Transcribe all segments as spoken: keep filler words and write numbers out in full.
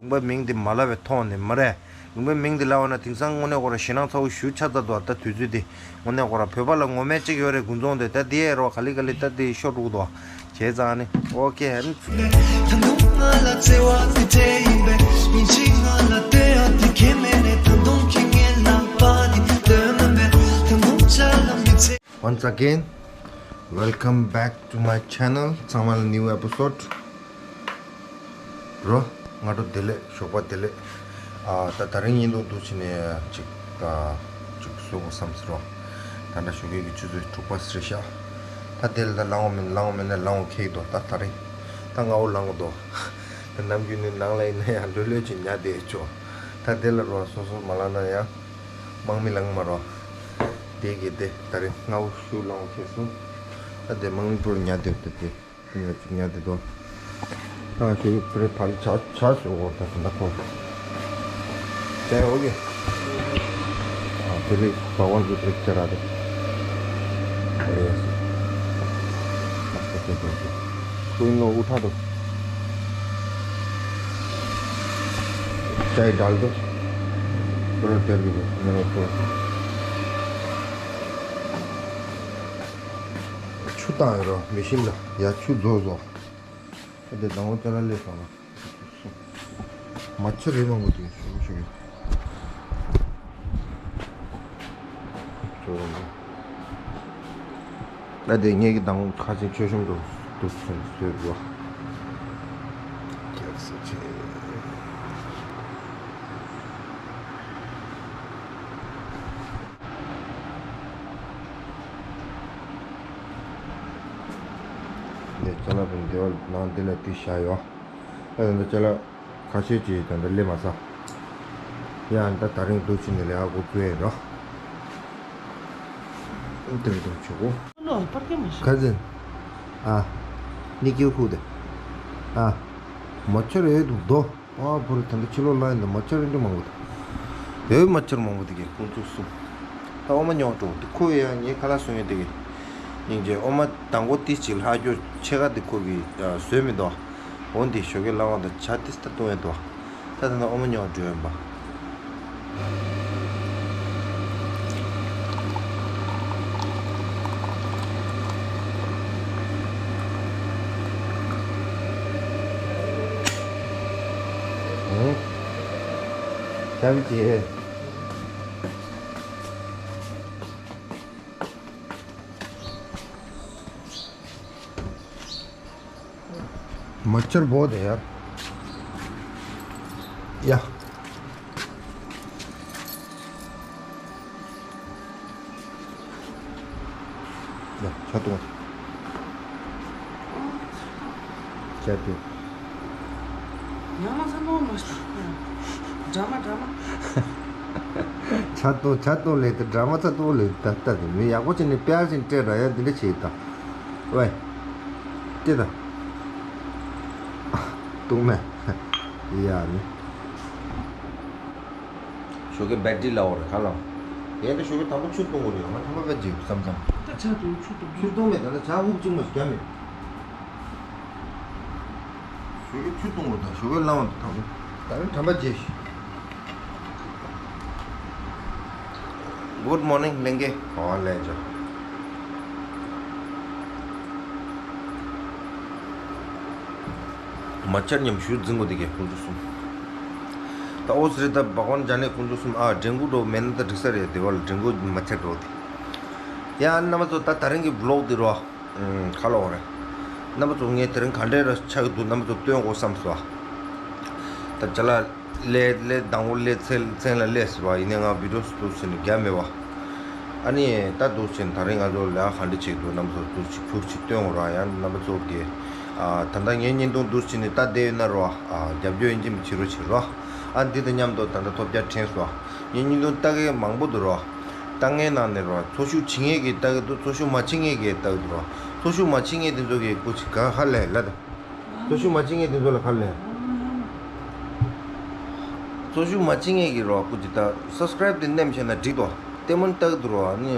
ལུང་པའི་མིང་འདི་མ་ལབ་པའི་ཐོག་ནས་མ་རེད། ལུང་པའི་མིང་འདི་ལབ་པ་ན་དེང་སང་དངོས་གནས་ཁོ་རང་ཞེད་སྣང་ཚ་བོ་ཞེ་དྲག་ཚ་འདུག་ད་དུས་ཚོད་འདི་དངོས་གནས་ཁོ་རང་བོད་པ་ལ་ངོ་མ་གཅིག་ཡོད་རེད། དགུན་ཚོང་དེ་ད་འདི་ཡས་རོགས་ག་ལེ་ག་ལེ་ད་འདི་ཤོར་འགྲོ་གི་འདུག་བྱས་ཙང་ནི་ཨོ་ཁེ། ད་དུང་ང་ལ་བརྩེ་བ་འདི་སྤྲད་ཡིན་པས། ཡིན་གཅིག་ང་ལ་ལྟོས་ཡ་འདི་ཁྱད་མེད་ནས། ད་དུང་ཁྱེད་ངའི་ལག་པ་འདི་སྟོན་མིན་པས། ད་དུང་ཅ་ལག་མི་ཚེ། Once again, welcome back to my channel. ཚང་མ་ལ་new episode རོ། སྔ་དྲོ་བདེ་ལེགས། ཞོགས་པ་བདེ་ལེགས། ཨ་ད་ད་རིང་ཉིན་ཐོ་འདུག་བྱས་ནས་ཅིག་ཨ་ཅིག་བཟོ་དགོས་བསམ་སོང་རོ། ད་ལྟ་ཞོགས་ཀས་ཀྱི་ཆུ་ཚོད་དྲུག་པ་ཟིན་ཤག་ད་དེ་ལ་ད་ལངས་འོ་མིན་ལངས་འོ་མིན་ན་ལངས་འོ་ཁེགས་འདུག་ད་ད་རིང་ད་སྔ་བོ་ལངས་འོ་འདུག་ད་ནམ་རྒྱུན་ནི་ནང་ལ་ཡིན་ན་ཡང་ལྷོད་ལྷོད་ཅིག་ཉལ་བསྡད་ཆོག་ད་དེ་ལ་རོ་སོ་སོ་མ་ལངས་ན་ཡང་དམག་མི་ལངས་མ་རོ། དེ་གི་དེ་ད་རིང་སྔ་བོ་ཤུགས་ལངས་འོ་ཁེགས་སོང་། ད་དེ་དམག་མི་པོར་ཉལ་བསྡད་འདུག་དེ། ཉ་ཉ་དེ་དོ། ད་ཞུ་པྲེ་ཕར་ཆ་ཆ་སོ་འོ་ད་ད་ཁོ། ཅའི་འོ་གེ། ཨ་དེ་རིགས་བ་ཝན་གྱི་པྲེ་ཆ་ར་དེ། རེད། ཨ་ཁོ་དེ་དོ་དེ། ཀུན་ལོ་འུ་ཐ་དོ། ཅའི་དལ་དོ། པྲེ་དེ་རིགས་དོ་ཉ་རོ་པྲེ། ཆུ་བཏང་ཡོད་རོ་མི་ཤིན་ལ་ཡ་ཆུ་རྫོགས་རྫོགས། ཨ་དེ་དང་པོ་ཅ་ལག་སླེབས་སོང་ལ། མ་ཆུ་རེ་མང་པོ་དེ་ཞུ་ཞུ་ཡིན། ད་དེ་ངེད་ཀྱི་དང་པོ་ཁ་ཆེ་ཆོས་གཤོམ་དུ་འདུག་ཚུན་བཟོས་པ། འདི་ཅ་ལག་པའི་འདི་བ་ནང་འདི་ལ་དེ་བཞག་ཡོད། ཨ་འདི་ཅ་ལག་ཁ་ཤས་ཅིག་ད་འདི་སླེབས་མ་ས། ཡ་འདི་ད་རིང་འདུག་ཕྱིན་ནས་ལས་ཨ་གོ་བཙུགས་ཡིན་རོ། འདི་འདུག་ཆུ་གོ། ཁ་ཟིན། ཨ། ནི་ཀྱི་ཧུ་དེ། ཨ། མ་ཆུ་རེད་འདུག་དོ། ཨ་བུ་རུ་ད་འདི་ཕྱི་ལོགས་ལ་ཡིན་ད་མ་ཆུ་རེད་འདུག་མང་པོ་དེ། ཡོད་མ་ཆུ་མང་པོ་དེ་གས་ཁོང་ཚོ་གསུམ། ད་ཨོ་མ་ཉོ་འགྲོ་དེ་ཁོ་ཡ་ངའི་ཁ་ལག་སོང་ཡོད་དེ་གས། སྙིང་རྗེ་ཨོ་མ་དང་པོ་ཏི་ཅིག་ལྷག་རྒྱུ་ཕྱེད་ཀ་དེ་ཁོ་གིས་བཟོས་མི་འདུག་འོན་ཏེ་ཞོགས་ཀས་ལངས་པ་དང་ཇ་ཏིས་ད་བཏུང་ཡོད་འདུག་ད་ད་ནི་ཨོ་མ་ཉོ་འགྲོ་ཡོད་པ། ཨུ། ཅམ་ཅེ། མ་ཆར་བོ་དེ་ཡ། ཡ། ཡ་ཆ་ཏོ། ཆ་ཏོ། ཡ་མ་ས་ནོ་མ་ཤ། འདྲ་མ་འདྲ་མ། ཆ་ཏོ་ཆ་ཏོ་ལས་དེ་འདྲ་མ་ཆ་ཏོ་ལས་ད་ལྟ་དེ་མི་ཡག་པོ་བྱས་ནས་པེ་ཨར་ཅིག་སྤྲད་ར་ཡ་འདི་འདྲ་བྱེད་ད། ཝེ། ཏི་ད། ཏུང་ནེ། ཡ་ནི། ཞོགས་ཀས་བེ་ཏྲི་ལ་འོ་རེ་ག་ལ། ཡ་ད་ཞོགས་ཀས་དང་པོ་ཆུ་བཏུང་དགོས་རེད་ང་ཐ་མ་བེ་ཅིག་བསམ་བསམ། ད་ཆ་བཏུང་ཆུ་བཏུང་། ཆུ་བཏུང་མེད་ད་ལྟ་ཇ་ཧུབ་གཅིག་མོ་ཞིག་བརྒྱབ་མེད། ཞོགས་ཀས་ཆུ་བཏུང་དགོས་ད་ཞོགས་ཀས་ལངས་པ་དང་ད་རིང་དྲན་པ་བརྗེད་ཤིག Good morning ལྷན་རྒྱས། ག་བ་ལས་ཅོ། མ་ཆར་མཉམ་ཞུ་འཛིན་དགོས་དེ་གས་ཁོང་ཚོ་གསུམ། ད་ཨོ་སི་རི་ད་བ་གོན་ཇ་ནེ་ཁོང་ཚོ་གསུམ་ཨ་ཌེང་གུ་འགྲོ་མེད་ན་ད་འགྲིག་ས་རེད་དེ་བ་ལ་ཌེང་གུ་མ་ཆར་འགྲོ་དེ། ཡ་རྣམ་པ་ཚོ་ད་ད་རིང་གི་བི་ལོག་དེ་རོ། ཁ་ལོ་རེད། རྣམ་པ་ཚོ་ངས་དེ་རིང་ག་འདྲས་ར་ཆགས་ཀྱི་འདུག་རྣམ་པ་ཚོ་སྟོན་དགོས་བསམ་སོང་། ད་ཅ་ལག་ལས་ལས་དང་པོ་ལས་ཚན་ཚན་ལ་ལས་ཟེར་བ་ཡིན་ནའི་ང་བི་ཌིའོ་སུ་ཟེར་ནས་རྒྱབ་མེད་པ། ཨ་ནི་ད་འདུག་ཕྱིན་ད་རིང་ང་ཚོ་ལས་ཀ་ག་འདྲས་བྱེད་ཀྱི་འདུག་རྣམ་པ་ཚོ་འདུག་ཅིག་ཕུག་ཅིག་སྟོན་དགོས་ར་ཡང་རྣམ་པ་ཚོ་གི། ད་ལྟ་ངའི་བརྙན་ཐུང་འདུག་ཕྱིན་ནས་ལྟ་བསྡད་ཡོད་ན་རོ། རྒྱབ་སྐྱོར་ཡིན་གཅིག་མིན་གཅིག་རོ་བྱེད་རོ། ཨ་འདི་དང་མཉམ་དུ་ད་ལྟ་ཐོབ་རྒྱ་དྲན་སོང་། ངའི་བརྙན་ཐུང་ལྟ་མཁན་མང་པོ་འདུག་རོ། ལྟ་མཁན་ནང་ནས་རོ། ཚོགས་ཞུགས་བྱེད་མཁན་གྱིས་ལྟ་གི་འདུག་ཚོགས་ཞུགས་མ་བྱེད་མཁན་གྱིས་ལྟ་གི་འདུག་རོ། ཚོགས་ཞུགས་མ་བྱེད་མཁན་དེ་ཚོ་གིས་སྐུ་མཁྱེན་ག་ཧ་ལས་ལ་ད། ཚོགས་ཞུགས་མ་བྱེད་མཁན་དེ་ཚོ་ལ་ཧ་ལས། ཚོགས་ཞུགས་མ་བྱེད་མཁན་གྱིས་རོ་སྐུ་མཁྱེན་ད་སབ་སི་ཀ་རེབ་དེ་མནན་བྱས་ན་འགྲིག་འདུག་ལྟད་མོ་ལྟ་གི་འདུག་རོ། ཨ་ནི་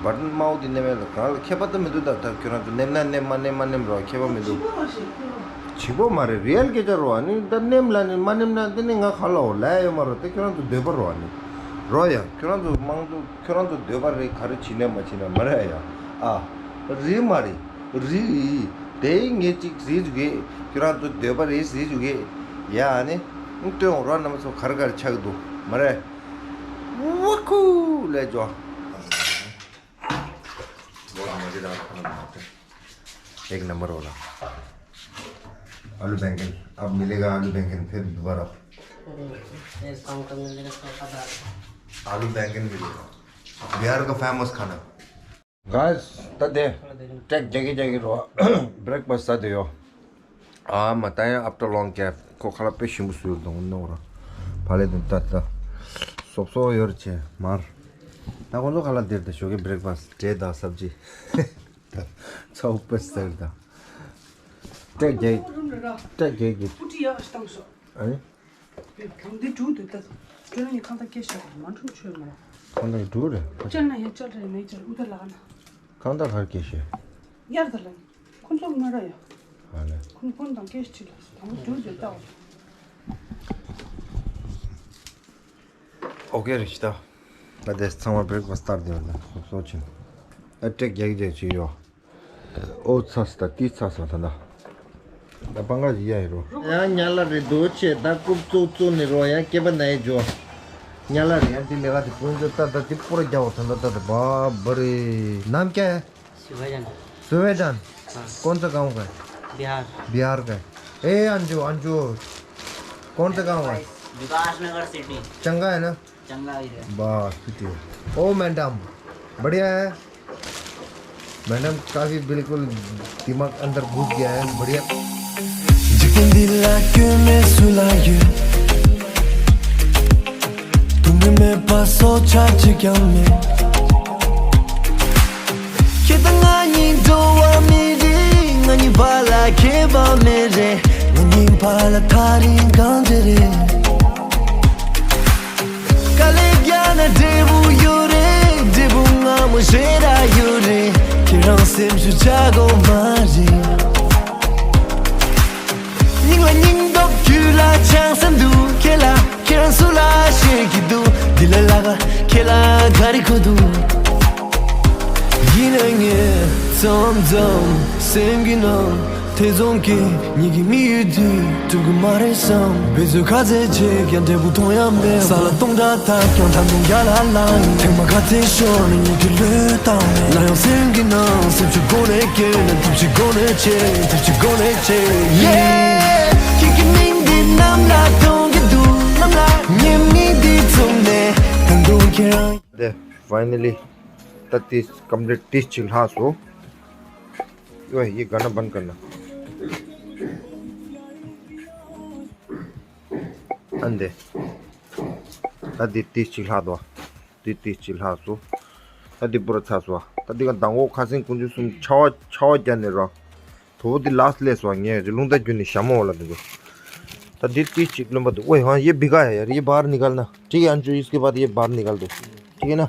བ་ཊན་དམར་པོ་དེ་མནན་མེད་ལ་གང་ལ་ཁྱད་པར་ད་མི་འདུག་ད་ད་ཁྱོད་རང་ཚོ་མནན་ན་མནན་མ་མནན་མ་མནན་རོ་ཁྱད་པར་མི་འདུག་བྱེད་པོ་མ་རེད། རི་ཡལ་སྐད་ཆ་རོ། ཨ་ནི་ད་ནེམ་ལ་ནི་མ་ནེམ་ན་དེ་ནི་ང་ག་ལ་འོ་ལ་ཡོད་མ་རོ། དེ་ཁྱོད་རང་ཚོ་འདོད་པ་རོ། ཨ་ནི་རོ་ཡ། ཁྱོད་རང་ཚོ་མང་ཚོ་ཁྱོད་རང་ཚོ་འདོད་པ་རེད། ག་རེ་བྱེད་ནས་མ་བྱེད་ན་མ་རེད་ཡ། ཨ། རི་མ་རེད། རི། དེ་ངས་ཅིག་རི་ཞུ་གེ། ཁྱོད་རང་ཚོ་འདོད་པ་རེད་རི་ཞུ་གེ། ཡ་ཨ་ནི། སྟོན་འོང་རོ། རྣམ་པ་ཚོ་ག་རེ་ག་རེ་ཆགས་འདུག་མ་རེད། ཝ་ཁུ་ལས་འཇོ། बहुत मज़ेदार खाना बनाते हैं। एक नंबर वाला। आलू बैंगन, अब मिलेगा आलू बैंगन फिर दोबारा। ये शाम का मिलेगा, शाम का दाल। आलू बैंगन मिलेगा। बिहार का फेमस खाना। गाइस, ད་དེ་ཀྲེག་རྒྱག་གི་རྒྱག་གི་རོ། བྷི་རེག་ཕ་སི་ཟ་དེ་ཡོ། ཨ་མ་ད་ཡང་after long gap ཁོ་ཁ་ལག་དཔེ་ཞིམ་པོ་བཟོས་འདུག་ནོ་ར། ཕ་ལེ་དུ་ད་ད། སོབ་སོབ་ཡོད་རེད་ཆེ་མར། ད་ཁོང་ཚོ་ཁ་ལག་དེར་ད་ཞོགས་ཀས་བྷི་རེག་ཕ་སི་འབྲས་དང་སབ་ཇི། ད་ཚ་བོ་དཔེ་ཟེར་ད། ཀྲེག་རྒྱག་ཀྲེག་རྒྱག་གི། ཨ་ནི། འདི་འགྲོ་འདོད་ད། འགྲོ་ནི་ཁང་ད་སྐད་ཤོད་མ་འགྲོ་ཆོད་མ་ར། ཁང་ད་འགྲོ་རེད། ཅལ་ན་ཡ་ཅལ་རེད་མེད་ཅལ་ཨུ་ད་ལ་ན། ཁང་ད་གར་སྐད་ཤོད། ཡར་ད་ལ། ཁོང་ཚོ་མ་ར་ཡ། ཨ་ལེ། ཁོང་ཁོང་དང་སྐད་ཤོད་ལ་དང་འགྲོ་འདོད་ད། ཨོ་ཀེ་རེད་ཤི་ད། ད་དེ་ཚང་མ་བྷི་རེག་ཕ་སི་སྟར་དེ་བར་ན་སོ་སོ་ཆེན། ཨ་ཀྲེག་རྒྱག་རྒྱག་ཅིག་ཡོ། ཨོ་ཚ་སི་ད་ཏི་ཚ་སོང་ད་ད། ད་པང་ག་ཡི་ཡ་ཡི་རོ། ཡང་ཉ་ལ་རེ་རྡོ་ཆེ་ད་རྐུབ་ཙུག་ཙུག་ནི་རོ། ཡང་སྐེད་པ་ན་ཡི་འཇོ། ཉ་ལ་རེ་ཡང་ཏི་ལེ་ག་ཏི་ཀུན་ཙུ་ད་ད་ཏི་པོ་ར་རྒྱ་བོ་ད་ད་ད་ད་བ་བ་རེ་ནམ་ཀྱ། सुबेदान। सुबेदान। हाँ। कौन सा गांव का है? बिहार। बिहार का है। ए अंजू, अंजू, कौन सा गांव है? विकास नगर सिटी। चंगा है ना? चंगा ही है। बस, ठीक है। ओ मैडम, बढ़िया है। मैडम काफी बिल्कुल दिमाग अंदर घुस गया है, बढ़िया। འཇིག་རྟེན་འདི་ལ་སྐྱོན་མེད་སུ་ལ་ཡོད། དུང་ངེ་མེད་པ་སྲོག་ཆགས་གཅིག་ཀྱང་མེད། ཁྱེད་དང་ང་གཉིས་འགྲོ་བ་མི་རིགས། ང་གཉིས་བར་ལ་ཁྱད་པར་མེད་རེད། ང་གཉིས་བར་ལ་ཐག་རིང་གང་འདྲ་རེད། དཀའ་ལས་རྒྱག་ན་འབྲས་བུ་ཡོད་རེད། འབྲས་བུ་མངར་མོ་ཞེ་དྲག་ཡོད་རེད། ཁྱེད་རང་སེམས་ཤུགས་ཆག་དགོས་མ་རེད། སྙིང་ལ་སྙིང་སྟོབས། རྒྱུད་ལ་ཆང་ས་འདུག་ཁྱེད་ལ་ཁྱེད་རང་སུ་ལ་ཤེས་ཀྱི་འདུག་འདི་ལ་ལ་ག་ཁྱེད་ལ་ག་རེ་གོ་འདུག་ཡིན་ན་ངས་མཚམས་མཚམས་སེམས་ཀྱི་ནང་ཐེ་ཚོམ་སྐྱེ། ཉིད་ཀྱི་དམིགས་ཡུལ་དེ་འགྲུབ་ཀྱི་མ་རེད་བསམ། འབད་རྩོལ་ག་ཚད་བྱས་ཀྱང་འབྲས་བུ་མཐོང་ཡ་མེད། ས་ལ་སྟོང་ཕྲག་བཏབ་ཀྱང་ད་དུང་ཡར་ལ་ལངས་ཡིན། ཐེངས་མ་ག་ཚད་ཤོར་ནས་ཉིད་ཀྱི་བློས་བཏང་མེད། ལ་ཡང་སེམས་ཀྱི་ནང་སེམས་ཤུགས་སྒོ་ནས་སྐྱེས་ན། ཐུབ་ཆེ་སྒོ་ནས་ཆེ། ཐུབ་ཆེ་སྒོ་ནས་ཆེ། ཡེ། ཁྱེད་ཀྱི་མིང་འདི་གནམ་ལ་གཏོང་གི་འདུག་གནམ་ལ། ངའི་མིང་འདི་ཚུགས་ནས་ད་དུང་ཁྱེད་རང་། दे, फाइनली। ད་ཏིས་ཀམ་པི་ལིཊ་ཏིས་གཅིག་ལྷག་སོང་། ཡོ་ཡི་ག་ན་བན་ག་ན། ཨན་དེ། ད་འདི་ཏིས་གཅིག་ལྷག་འདུག་འདི་ཏིས་གཅིག་ལྷག་སོང་། ད་འདི་པུ་ར་ཚར་སོང་། ད་འདི་ག་མདང་དགོང་ཁ་སང་དཀོན་མཆོག་གསུམ་ཆར་པ་ཆར་པ་བརྒྱབ་ནས་ར། དོ་པོ་འདི་ལགས་སུ་སླེབས་སོང་། ངས་ཀྱི་རླུང་རྟ་བརྒྱུད་ནས་ཞྭ་མོ་འོག་ལ་འདུག་ད་འདི་ཏིས་གཅིག་རློན་པ་འདུག་ཨོའི་ཧང་ཡེ་བི་ག་ཡ་ཡར་ཡེ་བར་ནི་གལ་ན་ཁྲིག་ཡང་ཅུ་ཡིས་ཀི་བ་ད་ཡེ་བར་ནི་གལ་འདུག་ཁྲིག་ཡེ་ན།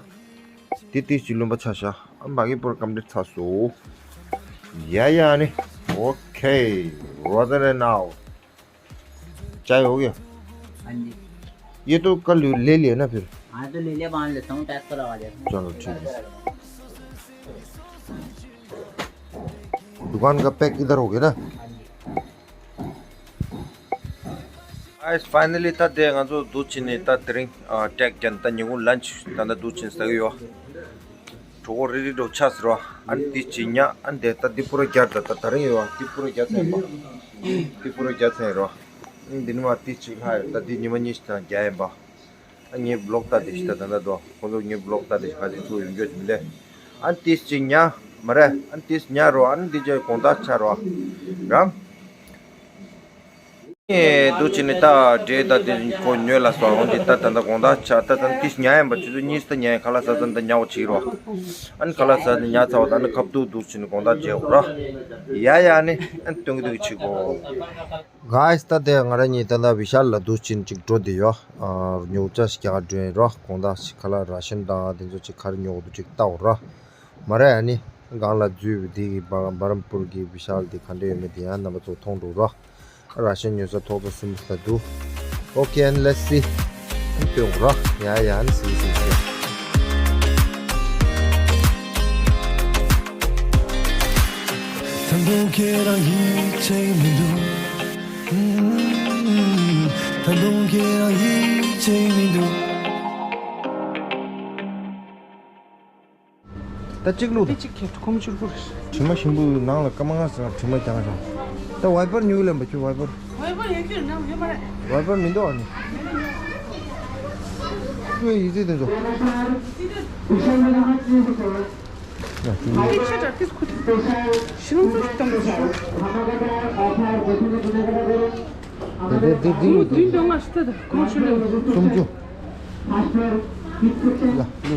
འདི་ཏིས་གཅིག་རློན་པ་ཆ་ཤ། ཨ་མ་གི་པུ་ར་ཀམ་པི་ལིཊ་ཚར་སོང་། ཡ་ཡ་ནི། ཨོ་ཁེ། རོ་ཛ་རེ་ནའོ། चाय हो गया? हाँ जी। ये तो कल ले लिया ना फिर? हाँ, तो ले लिया, बांध लेता हूँ, टैग करा आ जाए। चलो, ठीक है। दुकान का पैक इधर हो गया ना? हाँ जी। Guys, finally ད་དེ་ང་ཚོ་འདུག་ཕྱིན་ནས་ད་དེ་རིང་ཨ་ཀྲེག་ཀྱང་ད་ཉིན་གུང་ལན་ཆི་ད་ད་འདུག་ཕྱིན་ཟ་གི་ཡོད། གྲོད་ཁོག་རི་རི་འགྲོ་ཆགས་ཟེར་བ། ཨ་ནི་དེ་གཅིག་ཉལ། ཨ་ནི་དེ་ད་འདི་པུ་ར་རྒྱག་ད་ད་ད་རིང་ཡོད་བ། འདི་པུ་ར་རྒྱག་ཚར་ཡིན་པ། འདི་པུ་ར་རྒྱག་ཚར་ཡིན་རོ། ཨ་ནི་འདི་ནི་མ་དེ་གཅིག་ལྷག་ཡོད། ད་འདི་ཉི་མ་གཉིས་ཤིག་དང་རྒྱག་ཡིན་པ། ཨ་ངའི་བི་ལོག་ད་དེ་ཤི་ད་ད་ད་དོ་ཁོང་ཚོ་ངའི་བི་ལོག་ད་དེ་ཤི་ག་དེ་ཚོ་ཡོང་རྒྱུ་ཞིག་མི་འདུག་ཨ་ནི་དེ་གཅིག་ཉལ་མ་རེད། ཨ་ནི་དེ་གཅིག་ཉལ་རོ། ཨ་ནི་འདི་ཅག་དགོང་དག་ཆགས་རོ། རམ། ངས་འདུག་བྱས་ནས་ད་འདྲེ་ད་དེ་ཁོ་ཉོས་ལ་སོང་འོང་དེ་ད་ད་ད་དགོང་དག་ཆ་ད་ད་ཏིས་ཉལ་ཡིན་པ་ཆུ་ཚོད་གཉིས་ད་ཉལ་ཡིན། ཁ་ལག་ཟ་ཙམ་ད་ཉལ་བ་བྱེད་རོགས། ཨ་ནི་ཁ་ལག་ཟ་ནས་ཉལ་ཚར་བ་ད་ནི་ཁ་བཏུག་འདུག་བྱས་ནས་དགོང་དག་བྱེད་འོ་ར། ཡ་ཡ་ནི་ཨ་ནི་སྟོན་གི་འདུག་གི་བྱེད་གོ། གྷའི་སི་ད་དེ་ང་རང་གཉིས་ད་ད་བི་ཤཱལ་ལ་འདུག་བྱས་ནས་ཅིག་འགྲོ་བསྡད་ཡོད། ཨ་ཉོ་ཆ་ཞིག་རྒྱག་འགྲོ་ཡིན་རོགས། དགོང་དག་ཞིག་ཁ་ལག་ར་ཤན་དང་དེ་ཚོ་ཅིག་ག་རེ་ཉོ་དགོས་འདུག་ཅིག་ལྟ་འོ་ར། མ་རེད། ཨ་ནི་སྒང་ལ་འཛུལ་བའི་དེ་གི་བ་བྷ་རམ་པུར་གི་བི་ཤཱལ་དེ་ག་འདྲ་ཡོད་མེད་དེ་ཡང་རྣམ་པ་ཚོ་མཐོང་འགྲོ་རོགས། ར་ཤ་ཉོ་ས་ཐོག་ཚད་གསུམ་ལ་འདུག Okay, and let's see. སྟོན་རོགས། ཡ་ཡ། ཨ་ནི་སི་སི་སི། ད་དུང་ཁྱེད་རང་ཡིད་ཆེས་མི་འདུག་ད་དུང་ཁྱེད་རང་ཡིད་ཆེས་མི་འདུག་ད་གཅིག་བླུགས་དང་། དེ་གཅིག་ཁྱེར་ཁོམ་ཆུར་པོ་རེད། དྲི་མ་ཞིམ་པོའི་ནང་ལ་སྐར་མ་ལྔ་ཙམ་དྲི་མ་རྒྱག་བྱུང་། ད་ཝའི་པར་ཉུལ་ལེན་པ་ཁྱོད་ཝའི་པར། ཝའི་པར་ཡོད་ཀྱི་རེད་ན་ཡོད་མ་རེད། ཝའི་པར་མི་འདུག་ཨ་ནི། ཁྱོད་ཡིག་ཚད་དེ་ཚོ། ཡིག་ཚད་དེ། ཡ་ཁྱོད་ཡིག་ཚད་དྲ་ཏིས་ཁུ་ཏི། ཤི་ལོང་ཚོ་ཞིག་བཏང་ཚོ། དེ་དེ་དེ་དེ་ཡོད་དེ། བདུན་དོན་ལྔ་ཤི་ཐ་དང་གོང་ཆུ་ལས། སུམ་ཅུ། ཡ་ལ་ལུ།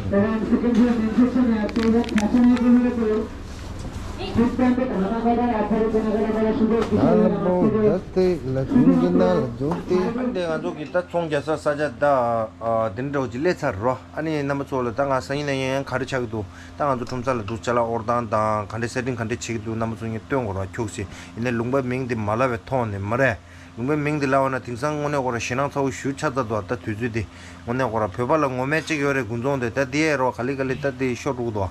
ཡ་ལ་པོ་ད་ཏེ་ལ་ཟུང་གི་ན་ལ་ཟུང་ཏེ། ཨ་ནི་ང་ཚོ་གི་ད་ཚོང་རྒྱག་ས་ས་ཆ་ད་དེ་འདྲ་བོ་ཅིག་སླེབས་ཚར་རོ། ཨ་ནི་རྣམ་པ་ཚོ་ལ་ད་ང་སང་ཉིན་ནས་ཡང་ག་རེ་ཆགས་ཀྱི་འདུག་ད་ང་ཚོ་ཁྲོམ་ས་ལ་འདུག་ཅ་ལག་དབོར་སྟངས་དང་ག་འདྲ་སེ་ཊིང་ག་འདྲ་བྱེད་ཀྱི་འདུག་རྣམ་པ་ཚོ་ངས་སྟོན་དགོས་རོགས་ཁྱུག་ཙམ། ཡིན་ནའི་ལུང་པའི་མིང་འདི་མ་ལབ་པའི་ཐོག་ནས་མ་རེད། ལུང་པའི་མིང་འདི་ལབ་པ་ན་དེང་སང་དངོས་གནས་ཁོ་ར་ཞེད་སྣང་ཚ་བོ་ཞེ་པོ་ཆགས་ཚར་འདུག་ད་དུས་ཚོད་འདི་དངོས་གནས་ཁོ་ར་བོད་པ་ལ་ངོ་མས་གཅིག་ཡོད་རེད། དགུན་ཚོང་དེ་ད་འདི་ཡས་རོགས་ག་ལེ་ག་ལེ་ད་འདི་ཤོར་འགྲོ་གི་འདུག་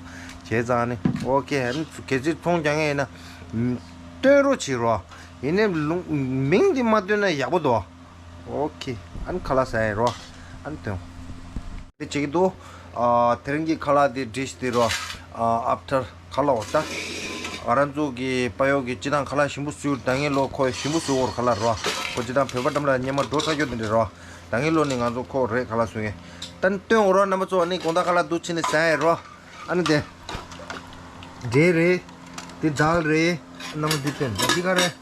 བྱས་ཙང་ནི་ཨོ་ཁེ། ཨ་ནི་གལ་སྲིད་ཚོང་རྒྱག་མཁན་ཡིན་ན་སྟོན་རོགས་བྱེད་རོགས། ཡིན་ནའི་ལུང་མིང་འདི་མ་སྟོན་ན་ཡག་པོ་འདུག་ཨོ་ཁེ། ཨ་ནི་ཁ་ལག་ཟ་ཡས་རོགས། ཨ་ནི་སྟོན། དེ་བྱེད་ཀྱི་འདུག་ཨ་དེ་རིང་གི་ཁ་ལག་དེ་ཌིཤ་དེ་རོ། ཨ་ཨབ་ཐར་ཁ་ལག་འོ་ད། ང་རང་ཚོ་གི་པ་ཡོ་གི་སྤྱི་བཏང་ཁ་ལག་ཞིམ་པོ་བཟོས། ད་ངེད་ལོ་ཁོ་ཞིམ་པོ་བཟོ་བོར་ཁ་ལག་རོ། ཁོ་སྤྱི་བཏང་བོད་པ་འགྲམ་ལ་སྙེ་མ་འགྲོ་ཚར་རྒྱུ་དེ་འདྲ་རོ། ད་ངེད་ལོ་ནི་ང་ཚོ་ཁོ་རེད་ཁ་ལག་བཟོ་མཁན། ད་ནི་སྟོན་འོ་རོ་རྣམ་པ་ཚོ། ཨ་ནི་དགོང་དག་ཁ་ལག་འདུག་ཕྱི་ནས་ཟ་ཡས་རོ། ཨ་ནི་དེ། འབྲས་རེད། དེ་དཱལ་རེད། རྣམ་པ་འདི་སྟོན། ད་འདི་ག་རེད།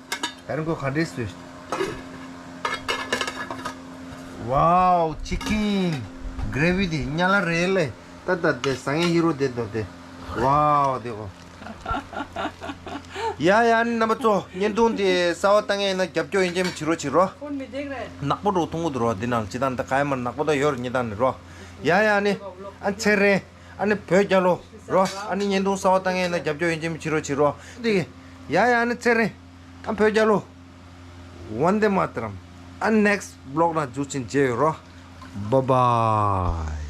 ད་རིང་ཁོ་ག་འདྲས་བཟོས། Wow, chicken gravy དེ་ཉ་ལ་རེད་ལེ། ད་ད་དེ་ཟ་མཁན་ཧི་རོ་དེ་འདུག་དེ། Wow དེ་ཨོ། ཡ་ཡ། ཨ་ནི་རྣམ་པ་ཚོ་བརྙན་ཐུང་དེ་གསར་པ་བཏང་མཁན་ཡིན་ན་རྒྱབ་སྐྱོར་ཡོད་མཁན་བྱེད་རོགས་བྱེད་རོགས། ནག་པོ་འདྲ་བོ་མཐོང་གི་འདུག་རོ། འདི་ནང་སྤྱི་བཏང་ད་ག་ཡ་མར་ནག་པོ་ད་ཡོད་རེད། སྙིང་གཏམ་ནི་རོ། ཡ་ཡ། ཨ་ནི་ཨ་ཚེ་རིང་། ཨ་ནི་བོད་རྒྱལ་ལོ་རོ། ཨ་ནི་བརྙན་ཐུང་གསར་པ་བཏང་མཁན་ཡིན་ན་རྒྱབ་སྐྱོར་ཡོད་མཁན་བྱེད་རོགས་བྱེད་རོགས། འདི་གི། ཡ་ཡ། ཨ་ནི་ཚེ་རིང་། ཨ་བོད་རྒྱལ་ལོ། ཝན་དེ་མ་ཏ་རམ། ཨ་ནེགསི་བི་ལོག་ནང་འཛུགས་ཆེན་མཇལ་ཡོད་རོ། Bye bye.